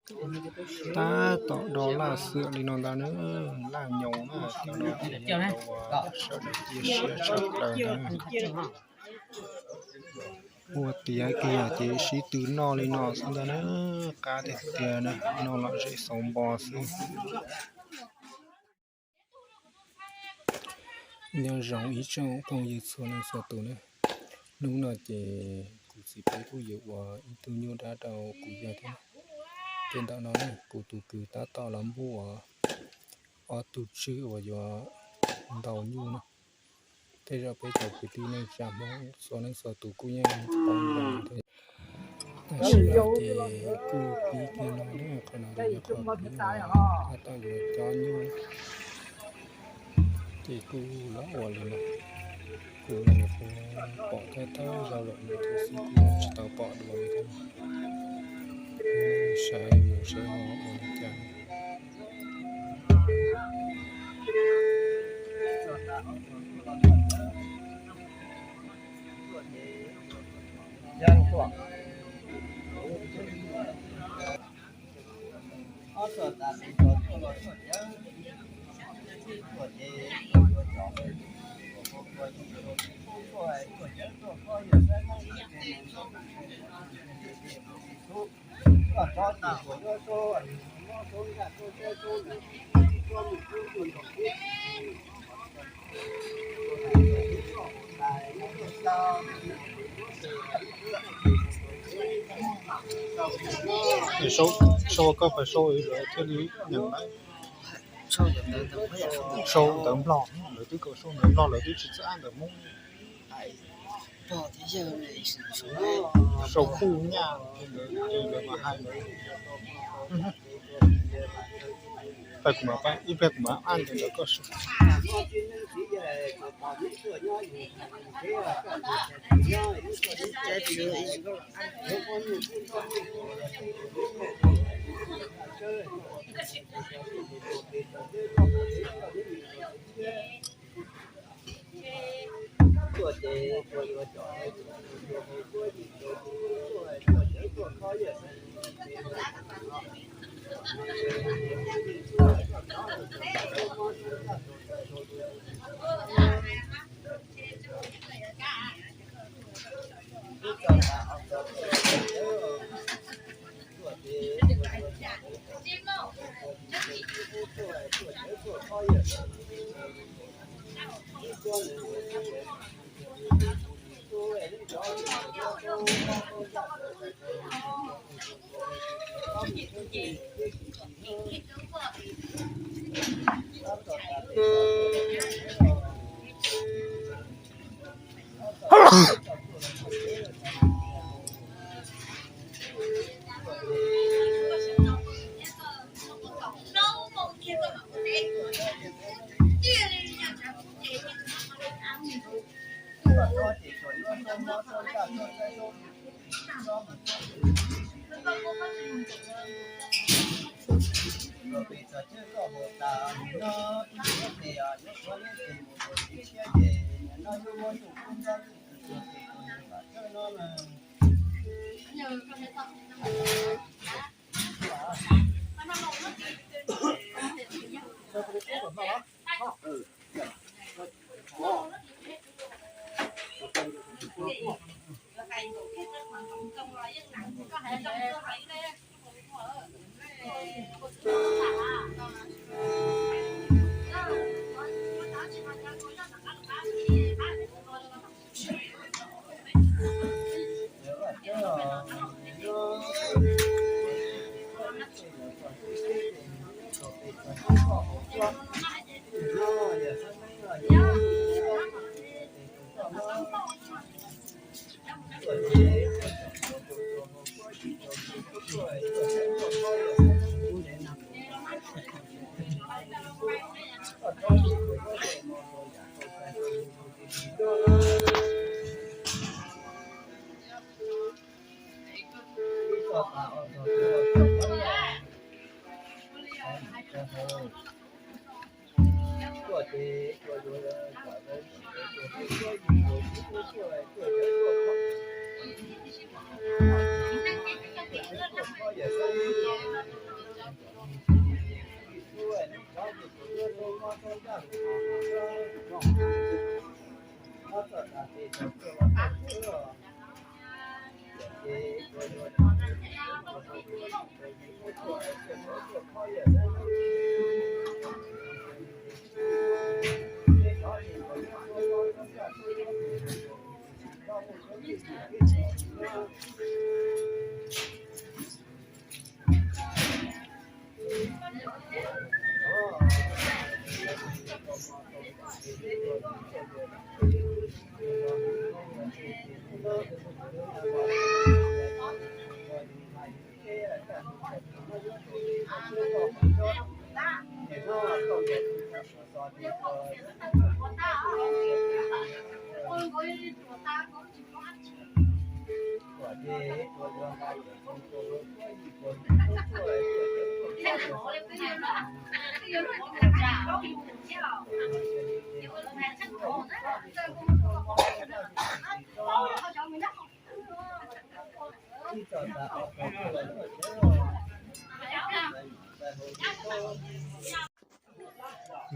Tab tom do laj xwm li no ntag na, laj nyoos na, cov no ces yog tau sawv daws cia siab tshaj plaws ntag. Ua tiav kiag ces sib tw noj li no xwb ntag na, qab tiag tiag na, noj lom zem xauv npo xwb. Nyob zoo ib tsoom phooj ywg txhua leej txhua tus na, hnub no ces kuv txiv peb kuj yuav ua ib tug nyuj dab rau kuv yawg thiab. Ces ntawm no kuv tus kwv tab tom los npuaj ob tug tswj uas yuav ntaus nyuj na. Tej zaum peb cov kwv tij neej tsa Hmoob txhua leej txhua tus kuj yeej paub zoo thiab. Tam sim no ces kuj pib kiag no na, qhov no yog qhov pib uas tab tom yuav cob nyuj, ces kuj los ua li no. Kuv los kuv pom thawj thawj zaug lawm no tab sis kuv tsis tau pom dua li thiab. Saib mus saib ho ua li cas. Sau, sau koj pab sau lawv thiaj li nyeem lawm. Sau ntawv Nplog, lawv twb kom sau ntawv Nplog, lawv twb tsis txawj ntawv Hmoob. Sau kuj nyaj, lawv mas hais lawv. Ib pliag kuv mam, ib pliag kuv mam ab ntawv ntawm koj sau.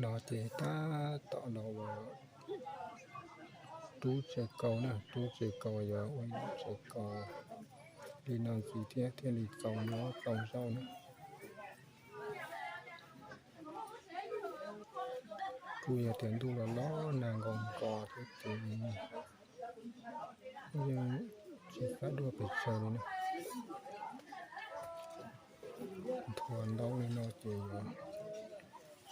No ces tab tom los ua rub tsev kaus na, rub tsev kaus yuav ua tsev kaus li no ntxiv thiab thiaj li txaus nyob txaus zaum na. Kuj yog tias ntuj los los nag nkaus nkaus thiab ces yeej tsis faib duaj pes tsawg li na. Nthuav ntaub li no ces yuav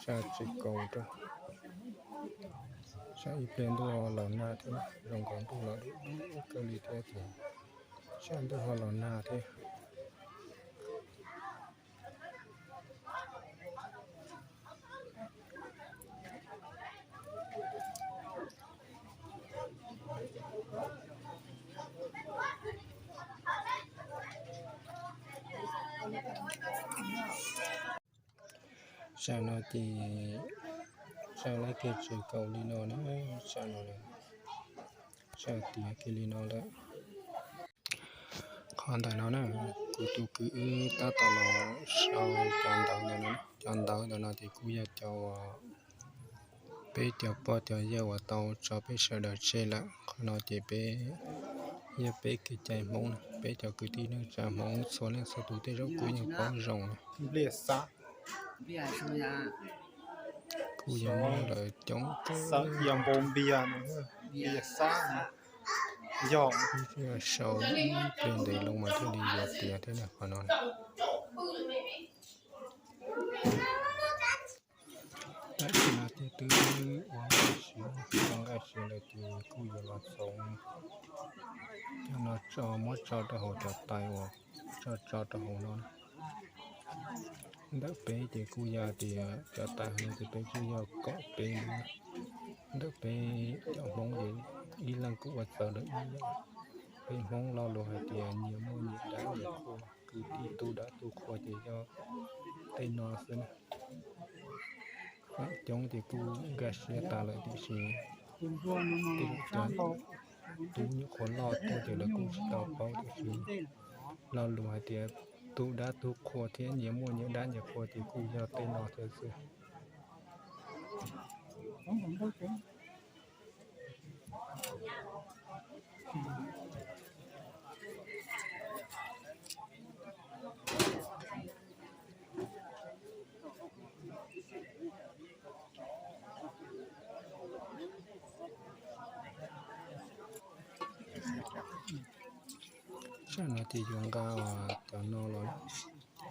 saj tsev kaus rau, saj ib pliag ntuj ho los nag thiab, zoo nkaus ntuj los dub dub kawg li thiab ces saj ntuj ho los nag thiab. Sam no ces saj lab kiag tsev kaus li no na, sam no, saj tiav kiag li no lawm. Qhov ntawm no na, kuv tus kwv wb tab tom los sau cov ntawv ntawm no, cov ntawv ntawm no ces kuj yog cov uas peb cov pog cov yawg uas tau tso peb sawv daws tseg lawm. Qhov no ces peb yog peb kev cai Hmoob na, peb cov kwv tij neej tsa Hmoob txhua leej txhua tus tej zaum kuj yeej paub zoo na. Kuj yog muaj lawv coob kawg. Sau ib pliag ntev loo mas thiaj li yuav tiav thiab na qhov no. Tam sim no ces twb ua nkaj siav, ua nkaj siav lawm ces kuj yuav los txoov cov no tso, muab tso rau hauv cov tais uas tso tso rau hauv no. Ntawm peb ces kuj yog tias cov tais hauv no ces peb kuj yog kaum peb li. Ntawm peb cov Hmoob ces ib leeg kuj ua txawv lawm ib yam. Peb Hmoob lo lus hais tias nyias muaj nyias dab nyias qhua, kwv tij tu dab tu qhua ces yog tej no xwb na. Coob ces kuj nkag siab tas lawm tiam sis tej zaum cov tub nyuam qhuav loj tuaj ces lawv kuj tsis tau paub tiam sis lo lus hais tias tu dab tu qhua thiab nyias muaj nyias dab nyias qhua ces kuj yog tej no thiab xwb. Sab no ces yuav nqa cov no los,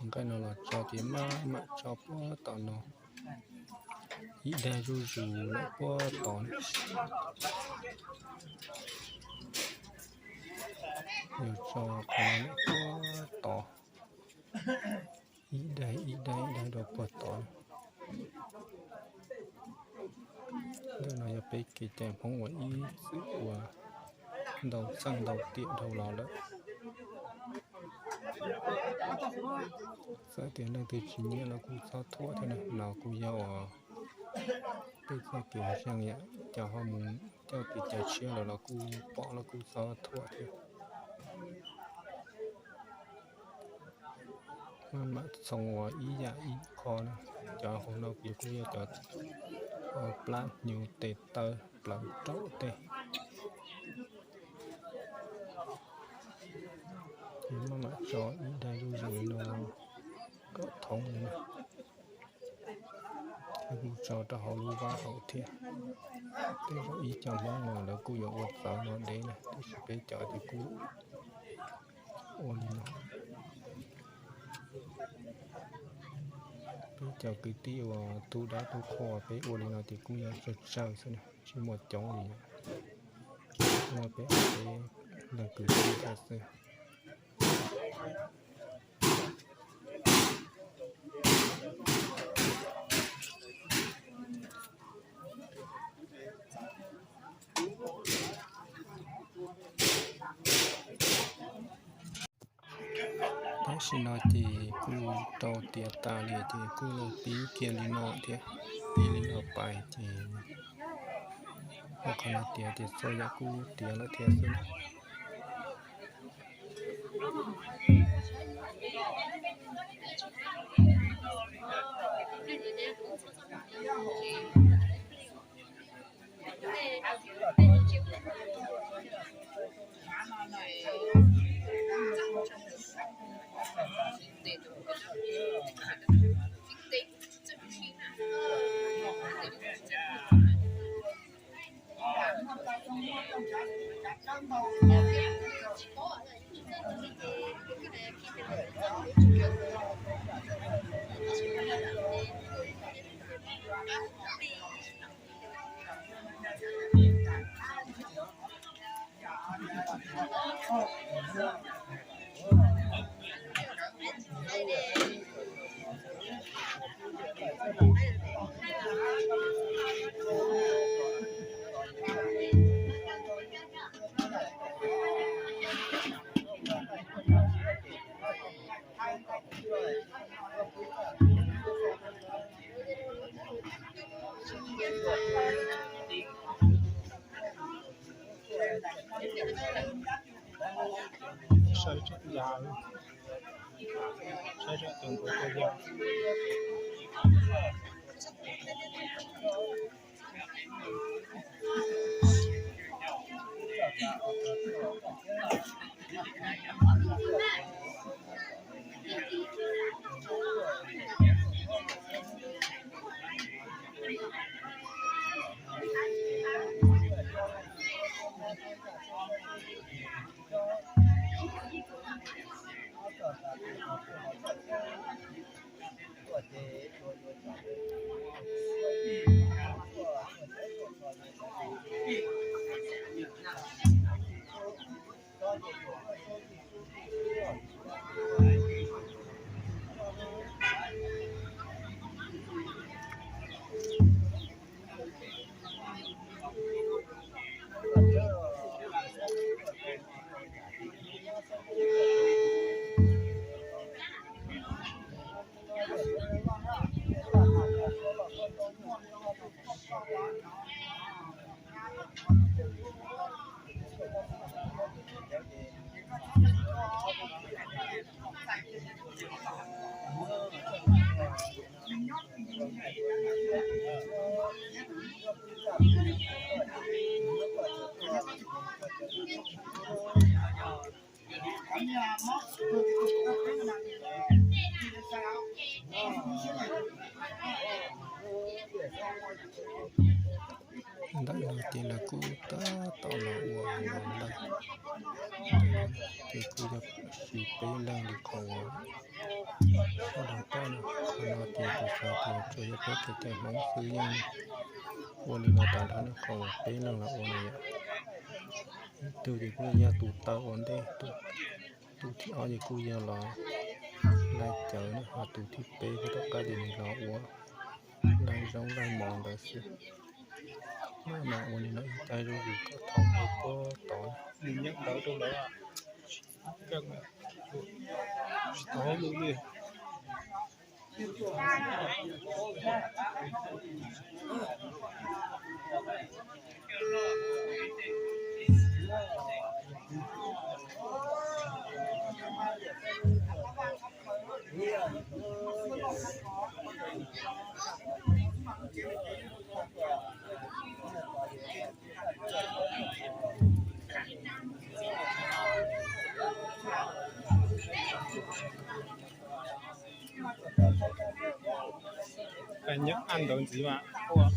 nqa no los tso ces maj mam tso puag tom no, ib daig zuj zus lawm puag tod. Yuav tso qhov no lawm puag tod, ib daig ib daig ib daig rau puag tod. Ntawm no yog peb kev cai Hmoob uas ib txwm ua ntau txheej ntau tiam dhau los lawm. Txawm tias leej twg tsis nyiam los kuj txhob thuam thiab na, no kuj yog uas peb txoj kev zeej yam, cov ho mus coj kev cai tshiab lawm los kuj pom los kuj txhob thuam thiab. Maj mam txhoov ua ib yam ib qho na. Cov hauv no ces kuj yog cov plab hnyuv tes taw plawv raum tej. Maj mam tso ib daim zuj zus li no kom thoob li no. Kuj tso rau hauv lub vab hauv thiab. Tej zaum ib co Hmoob no lawv kuj yuav ua txawv no deb na, tab sis peb cov ces kuj ua li no. Peb cov kwv tij uas tu dab tu qhua peb ua li no ces kuj yog tsawg tsawg xwb na, tsis muaj coob li. Muaj peb peb leej kwv tij thiab xwb. Tam sim no ces kuj tau tiav tas li ces kuj los pib kiag li no thiab. Pib li no pais ces ua qhov no tiav ces txhua yam kuj tiav lawm thiab xwb. Saib tseem yau, saib tseem tus npua tuaj yau. Ntawm no ces lawv kuj tab tom los ua ntawd, ces kuj yog peb leeg li qhov uas sawv daws pom no. Qhov no ces kuv xav tias tsuas yog peb cov cai Hmoob xwb yeej ua li no tas nrho ne, qhov uas peb leeg los ua no yom. Ib tug ces kuj yog tus taw ua ntej, tus thib ob ces kuj yog los laij cawv ne, ho tus thib peb kuj tom qab ces nws los ua laij zaub laij mov ntawd xwb. Mas ua li no ib tag zuj zus kom thoob puag tod. Nws nyeeb ntawv rau lawv, tsis thoob li. Kais nyob aj ntawd ntxiv mas.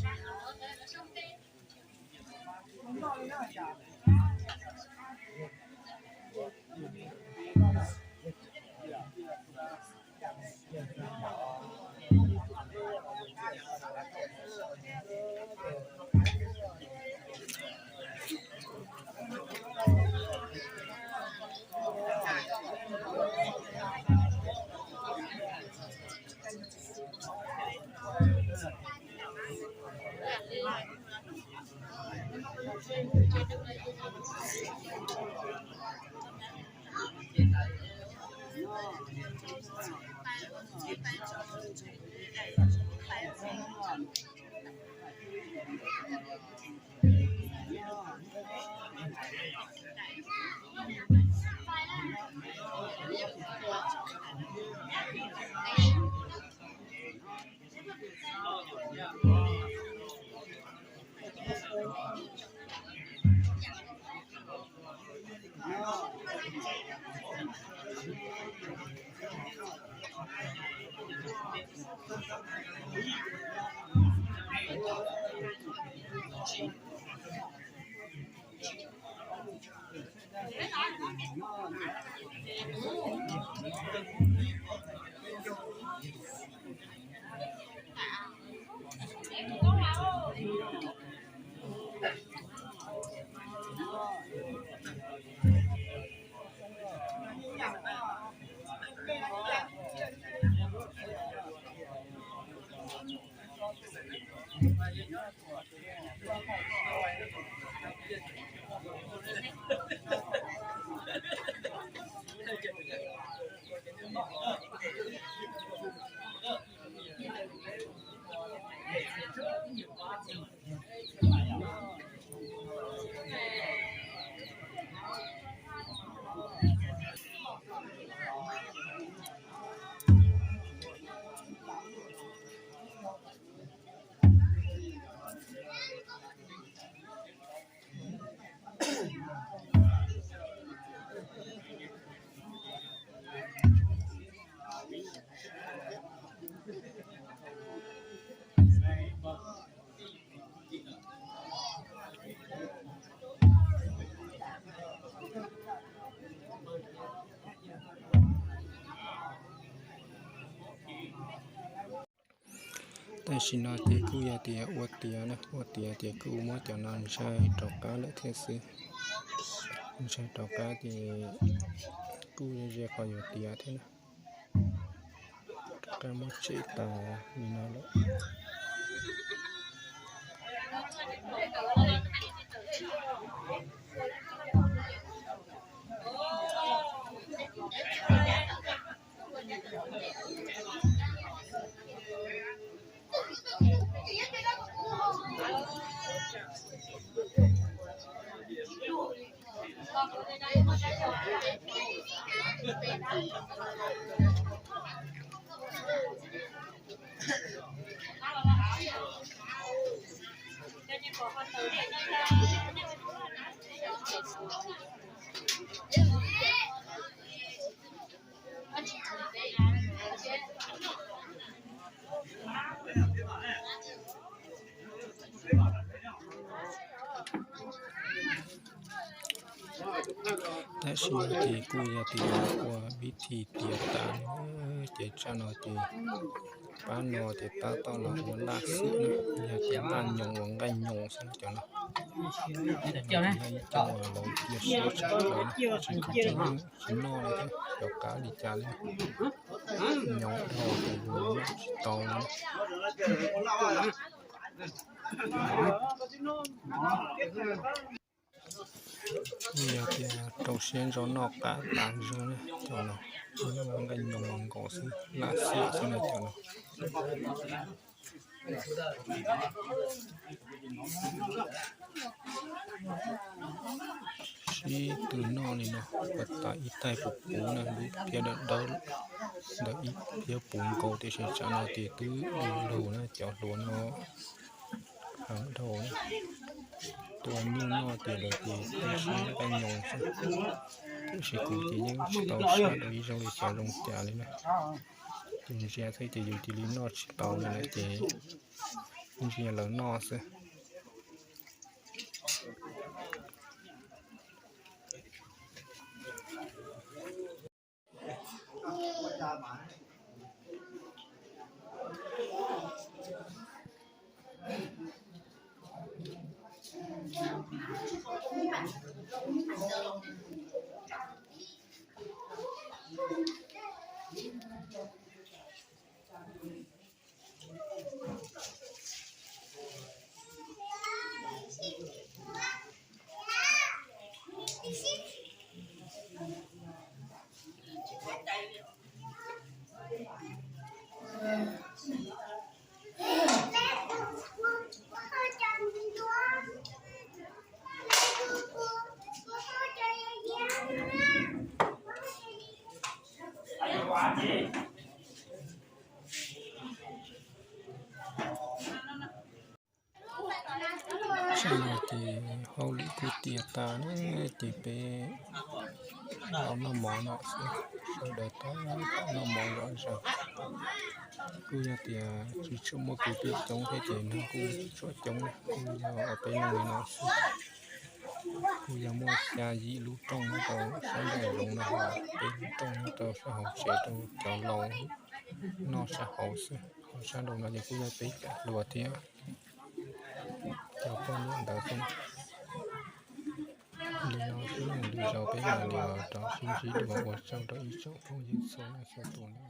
Tam sim no ces kuj yog tias ua tiav na, ua tiav ces kuj muab cov no ntsaig rov qab lawm thiab xwb. Ntsaig rov qab ces kuj ze qhov yuav tiav thiab na. Rov qab muab tshem tas li no lawm. Tam sim no ces kuj yog tias ua vib thi tiav tas, ces tsam no ces pab no ces tab tom los ua laj xwb na, yog tias laj nyoos uas nqaij nyoos xwb na cov no. Yog ib co uas lawv cia siab tshaj plaws, tsis khoom tsis noj li thiab, cov qab li cas li, nyoos dhau ces yus noj tsis tau li. Yog tias rau siab ntso noj qab tas zog na cov no, noj nqaij nyoos los nkaus xwb, laj xiam xwb na cov no. Sib tw noj li no, ua tas ib taig puv puv na, lub phiab dawb dawb ntawm ib phiab puv nkaus, tiam sis tsam no ces twb du lug na, cov hluas no heev dhau na. Tua nyuj noj ces lawv ces tab sis nqaij nyoos xwb, tiam sis kuv ces yeej tsis tau saib dua ib zaug li xyov zoo cas li na. Ntsia xwb ces yus cia li noj tsis tau li lawm ces ntsia lawv noj xwb. Tam no ces hauj lwm kuj tiav tas na, ces peb los noj mov no xwb, sawv daws tab tom noj mov zom zaws. Kuj yog tias tsis tshua muaj kwv tij coob thiab ces neeg kuj tsis tshua coob, kuj yog peb neeg li no xwb. Kuj yog muaj xya yim lub rooj nyob rau sab nraum zoov no, peb lub rooj nyob rau sab hauv tsev rau cov laus noj sab hauv xwb. Ho sab nraum no ces kuj yog peb cov hluas thiab cov poj niam ntawd xwb. Li no xwb, lwm zaus peb mam li rov sib ntsib dua, ua tsaug rau ib tsoom phooj ywg txhua leej txhua tus na.